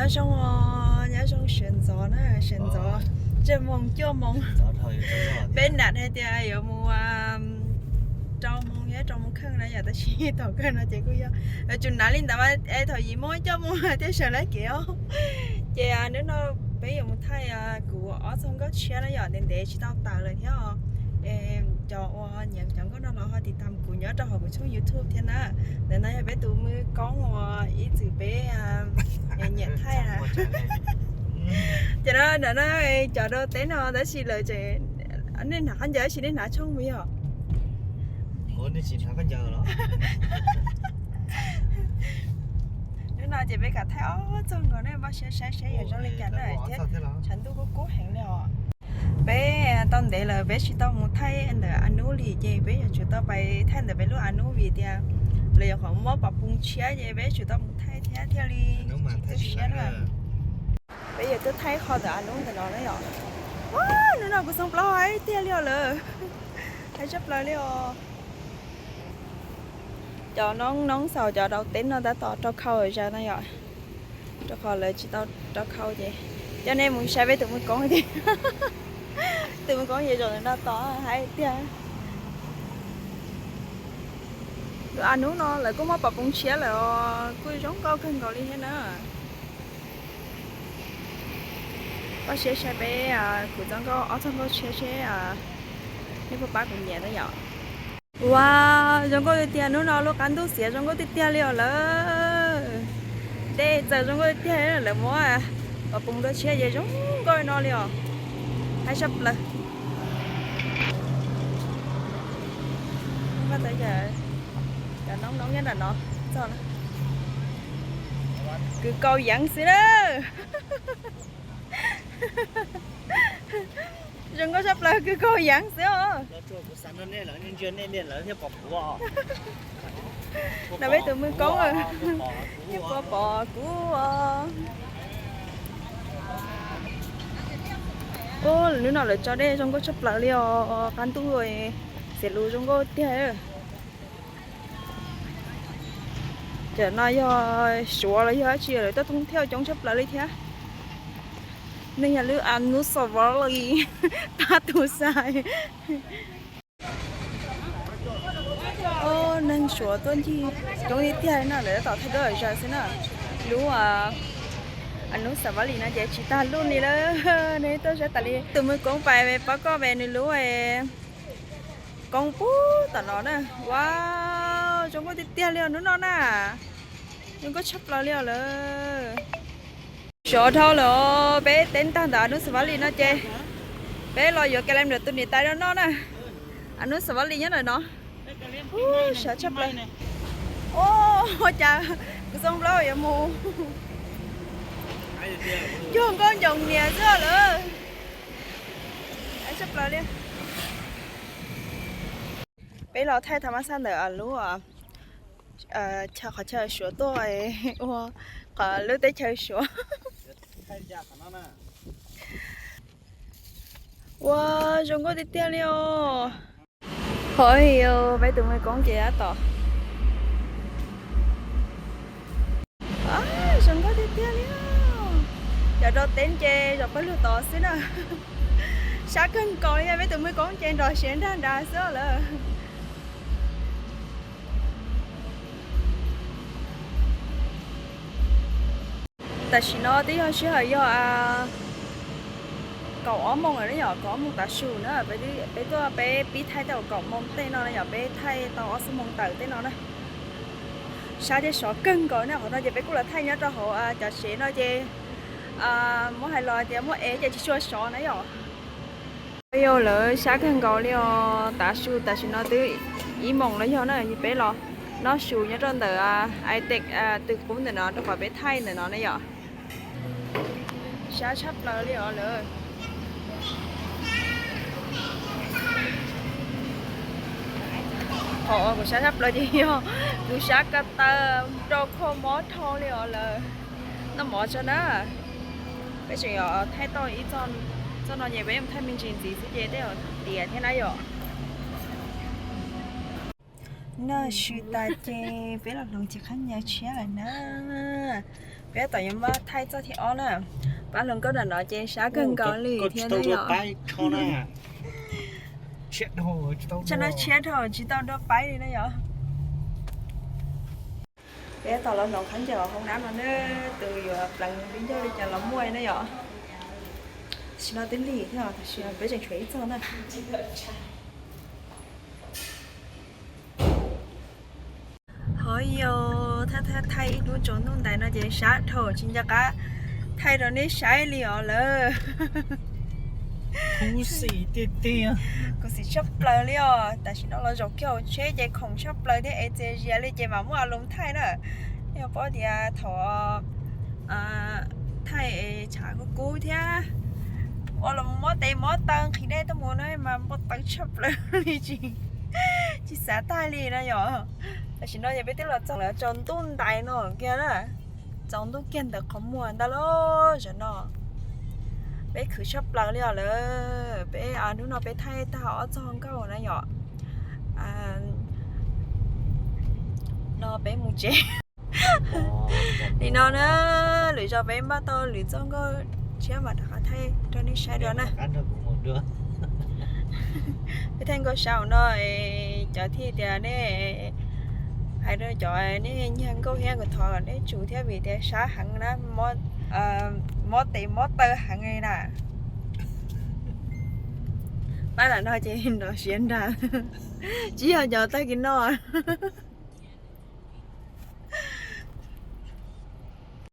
Nyob zoo, nyob zoo sawv ntxov na, sawv ntxov tsawg moos cuaj moos. Peb nam hais tias yuav mus rau moos, yuav rau moos kheej na yom, tab sis thaum kawg no ces kuj yog yuav tsum nam li ntawd es thaum yim moos cuaj moos thiaj sawv lawv kev os. Ces hnub no peb yuav mus thaij kuv ob txoj nkauj tshiab na yom, ntev ntev tsis tau tawm lawm thiab os. Cov uas nyiam cov nkauj no los ho tiv tam kuv nyob rau hauv kuv tshooj YouTube thiab na. Ntawm no yog peb tus mwj koob uas ib txwm peb nyiam thaij na. Ces no ntawm no cov rau teb no tab sis lawv tseem, nej hnav khaub ncaws tab sis nej hnav tshooj mus yog. Hnub no ces peb kam thaij ob txoj nkaus nej npaj siab saib seb yog zoo li cas na thiab. Tshav ntuj kuj kub heev li os. Peb tau ntev lawm peb tsis tau mus thaij ntawm a nub li ces peb yuav tsum tau pais thaij ntawm peb lub a nub vim tias lawv yuav qhov mob pov poos tshiab ces peb tsum tau mus thaij thiab thiaj li tu siab na. Peb yuav tuaj thaij qho ntawm a nub ntawm no na yom. Hnub no kuv xoo plaub hais tiag li os lawm. Hais tshaj plaws li os. Cov noob noob xaus cov rau teb no tab tom rau khau zaws no yom. Rau qhov lawv tsis tau rau khau ces coj nej mus saib peb tus mwj koob tiag. Tus mwj koob ces zaum ntawm no tos hais tiag. Lub a nub no lawv kuj muab pov poos tshiab lawm os, kuj zoo nkauj kawg nkaus li thiab na. Koj siab saib peb kuv txoj nkauj ob txoj nkauj tshiab seb nej puas pab kuv nyiam na yom. Ua, zoo nkauj tiag tiag, hnub no lub qab ntuj xiav zoo nkauj tiag tiag li os lawm. Dej txawm zoo nkauj tiag tiag, lawv muab pov poos rau tshiab ces zoo nkauj no li os. Haib tshaj plaws. Cov noob noob nyob nram no txog na. Kwv kaus yeev xwb na. Zoo nkauj tshaj plaws, kwv kaus yeev xwb os. No peb tus mwj koob, nej puas pom kuv os? Ub, hnub no lawv tso dej zoo nkauj tshaj plaws li os, qab ntuj xiav lus zoo nkauj tiag. Cov no yog Suav los yog dab tsi lawv tuaj thoob thiaj coob tshaj plaws li thiab. Neeg yog lub a nub xov vov li pab tus xais. Neeg Suav tuaj ncig coob tiag tiag no, lawv tab tom thaij duab zaws xwb na. Lub a nub xav vab li no ces tsis tag lub li lawm, nej tuaj saib tas li. Tus mwj koob pais pab koj pem nws lub koob pub tom no na. Ua, zoo nkauj tiag tiag li os hnub no na. Zoo nkauj tshaj plaws li os lawm. Sov dhau lawm os, peb teb tag ntawm a nub xav vab li no ces peb los yuav ka lem ntawm tus niam tais no noj na. A nub xav vab li nyob ntawm no. Ub, sov tshaj plaws. Ub, cas kuv xoo plaub yuav mus cuag nkauj ncoos niam xwb lawm. Tshaj plaws li. Peb los thaij tha mab xaj ntawm lub qhov chaw Suav tuaj ua qhov lub teb chaws Suav. Ua, zoo nkauj tiag tiag li os. Qhov peb tus me koob ces tab tom zoo nkauj tiag tiag li. Cov rau teb ces zov pawg lug tod xwb na. Sab kawg nkaus li, peb tus me koob ces nrov siav nrag nrag xwb lawm. Tam sim no twb yog sij hawm yog kaum ob moos lawm na yom, kaum ob moos tav su na. Peb tuaj peb pib thaij tau kaum moos tej no na yom, peb thaij tau ob xuab moos tawm tej no na. Sab thiab sov kawg nkaus na. Qhov no ces peb kuj los thaij nyob rau hauv cov tsev no ces muab hais los tias muaj ev ces tsis tshua sov na yom. Yog lawv sab kawg nkaus li os, tav su tam sim no twb ib moos los yog na, peb los noj su nyob rau ntawm Itec twg qub ntawm no rau qhov peb thaij ntawm no na yom. Sab tshaj plaws li os lawm. Qhov uas kuv sab tshaj plaws ces yog kuv sab ko taw rau khuaj mob dhau li os lawm. Noj mov tso na. Peb tseem yuav thaij tau ib txoj, txoj no ces peb yeej thaij me ntsis ntxiv xwb ces tej zaum tiav thiab na yom. Noj su tas ces peb los hloov cev qhab ncaws tshiab lawm na. Peb tom yuav muab thaij txoj thib ob na. Pab hluas nkauj nram no ces sab kawg nkaus li thiab na yom. Tsam no tshiab dhau tsis tau dua paib li na yom. Peb tom los hloov khaub ncaws hauv nab no na, tus yuav pleev viv ncaus li cas los muaj na yom. Tam sim no twb lig thiab, tam sim no peb tseem tshuav ib txog na. Hov yog thaij thaij ib hnub tsaus ntuj ntais no ces sab dhau tsis nco qab thaij rau nej saib li os lawm. Khuv xim tshaj plaws li os. Tam sim no los zaum kiag hauv tsheb ces khoom tshaj plaws thiab es txias zias li ces mam muab a loos thaij na. Nej paub tias thaum thaij es tshav kub kub thiab ua los mob tes mob taw nqhis dej tuaj mus no mas npau taws tshaj plaws li tsis, tsis xav thaij li na yom. Tam sim no ces peb twb los txog lawm, tsaus ntuj ntais no kiag na. Tsaus ntuj kiag ntawm qhov muag ntag lauj zaum no. Peb khwv tshaj plaws li os lawm. Peb hnub no peb thaij tag ob txog nkauj na yom. No peb mus tsev. Nim no na, lwm zaus peb npaj tau lwm txoj nkauj tshiab mam rov qab thaij rau nej saib dua na. Peb thaij nkauj sab hauv no, cov thiaj tias nej hais rau cov nej nyiag nkauj thiab kuv thov nej tsum thiab vim tias sab heev na, mob tes mob taw heev li na. Pab lam no ces nrov siav nrag, tsis yog cov tag kis no.